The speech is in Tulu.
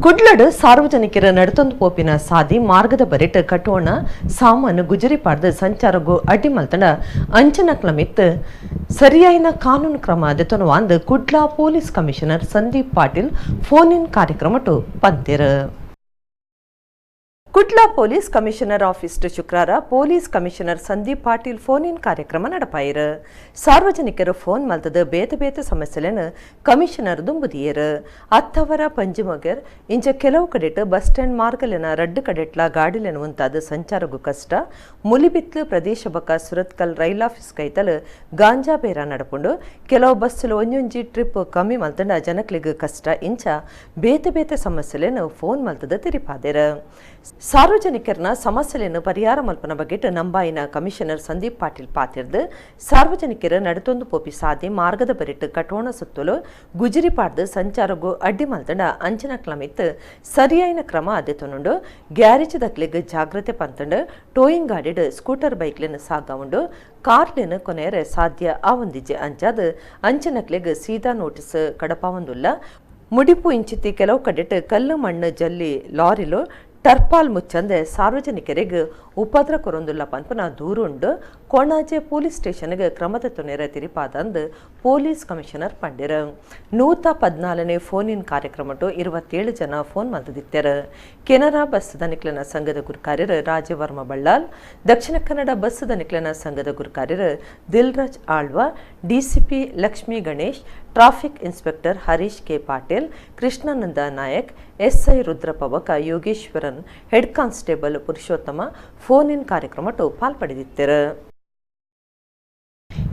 ಕುಡ್ಲಡ್ ಸಾರ್ವಜನಿಕರ ನಡತೊಂದು ಪೋಪಿನ ಸಾದಿ ಮಾರ್ಗದ ಬರಿಟ್ ಕಟ್ಟೋಣ ಸಾಮಾನು ಗುಜರಿ ಪಾಡ್ದು ಸಂಚಾರಗು ಅಡ್ಡಿ ಮಲ್ತಂಡ ಅಂಚನಕ್ಲ ಮಿತ್ತ್ ಸರಿಯಾಯಿನ ಕಾನೂನು ಕ್ರಮ ದೆತೊನುವಾಂದ್ Kudla police commissioner Sandeep Patil phone in ಕಾರ್ಯಕ್ರಮಟು ಪಂತೆರ್. Kudla police commissioner office ಶುಕ್ರಾರ police commissioner Sandeep Patil phone in ಕಾರ್ಯಕ್ರಮ ನಡಪಾಯಿರು. ಸಾರ್ವಜನಿಕರು ಫೋನ್ ಮಲ್ತದ ಬೇತೆ ಬೇತೆ ಸಮಸ್ಯೆలను ಕಮಿಷನರ್ ದುಂಬುದಿಯರು. ಅತ್ತವರ, ಪಂಜಿಮೊಗೆರ್ ಇಂಚ ಕೆಲವು ಕಡೆಟ್ ಬಸ್ ಸ್ಟ್ಯಾಂಡ್ ಮಾರ್ಗಲೆನ ರಡ್ಡು ಕಡೆಟ್ಲ ಗಾಡಿಲೆನ ಉಂತಾದ ಸಂಚಾರಗು ಕಷ್ಟ. ಮುಲಿಬಿತ್ಲು ಪ್ರದೇಶ ಬೊಕ್ಕ ಸುರತ್ಕಲ್ ರೈಲ್ ಆಫೀಸ್ ಕೈತಲ್ ಗಾಂಜಾ ಬೇರ ನಡಪುಂಡು. ಕೆಲವು ಬಸ್ಸುಲು ಒಂಜೊಂಜಿ ಟ್ರಿಪ್ ಕಮ್ಮಿ ಮಲ್ತಂಡ ಜನಕ್ಲೆಗ್ ಕಷ್ಟ. ಇಂಚ ಬೇತೆ ಬೇತೆ ಸಮಸ್ಯೆಲೆನ್ ಫೋನ್ ಮಲ್ತದ ತೆರಿಪಾದೆರ್. ಸಾರ್ವಜನಿಕರನ ಸಮಸ್ಯೆಯನ್ನು ಪರಿಹಾರ ಮಲ್ಪನ ಬಗೆಟ್ ನಂಬಾಯಿನ ಕಮಿಷನರ್ ಸಂದೀಪ್ ಪಾಟೀಲ್ ಪಾತಿರ್ದು, ಸಾರ್ವಜನಿಕರ ನಡತೊಂದು ಪೋಪಿ ಸಾದಿ ಮಾರ್ಗದ ಬರಿಟ್ ಕಟೋಣ ಸುತ್ತಲು ಗುಜಿರಿ ಪಾಡ್ದು ಸಂಚಾರಗು ಅಡ್ಡಿ ಮಲ್ತಂಡ ಅಂಚಿನ ಕ್ಲಮಿತ್ ಸರಿಯಾಯಿನ ಕ್ರಮ ದೆತೊನುಂಡು. ಗ್ಯಾರೇಜ್ ದಕ್ಲೆಗ್ ಜಾಗ್ರತೆ ಪಂತಂಡು. Towing ಗಾಡಿಡ್ scooter ಬೈಕ್ಲೆನ್ ಸಾಗವುಂಡು. ಕಾರ್ಲೆನ್ ಕೊನೆಯರೆ ಸಾಧ್ಯ ಆವೊಂದಿಜ್ಜೆ. ಅಂಚಾದ್ ಅಂಚಿನಕ್ಲೆಗ್ ಸೀದಾ ನೋಟಿಸ್ ಕಡಪಾವೊಂದುಲ್ಲ. ಮುಡಿಪು ಇಂಚಿತಿ ಕೆಲವು ಕಡೆಟ್ ಕಲ್ಲು ಮಣ್ಣು ಜಲ್ಲಿ ಲಾರಿಲು ಟರ್ಪಾಲ್ ಮುಚ್ಚಂದೆ ಸಾರ್ವಜನಿಕರಿಗೆ ಉಪದ್ರ ಕೊರೊಂದುಲ್ಲ ಪನ್ಪುನ ದೂರುಂಡು. ಕೊಣಾಜೆ ಪೊಲೀಸ್ ಸ್ಟೇಷನ್ಗೆ ಕ್ರಮದ ತುನೆರೆ ತಿರಿಪಾದಂದು ಪೊಲೀಸ್ ಕಮಿಷನರ್ ಪಂಡೆರ್. 114ನೇ ಫೋನ್ ಇನ್ ಕಾರ್ಯಕ್ರಮಟು 27 ಜನ ಫೋನ್ ಮಲ್ತದಿತ್ತೆರ್. ಕೆನರಾ ಬಸ್ ದನಿಕ್ಲೆನ ಸಂಘದ ಗುರುಕಾರ್ಯರು ರಾಜವರ್ಮ ಬಳ್ಳಾಲ್, ದಕ್ಷಿಣ ಕನ್ನಡ ಬಸ್ ದನಿಕ್ಲೆನ ಸಂಘದ ಗುರುಕಾರ್ಯರು Dilraj Alva, DCP Lakshmi Ganesh, traffic inspector Harish K Patil, Krishnananda Nayak, SI Rudrappa ಬೊಕ್ಕ Yogeshwaran, head constable Purushottama phone in ಕಾರ್ಯಕ್ರಮಟು ಪಾಲ್ಪಡೆದಿತ್ತೆರ್.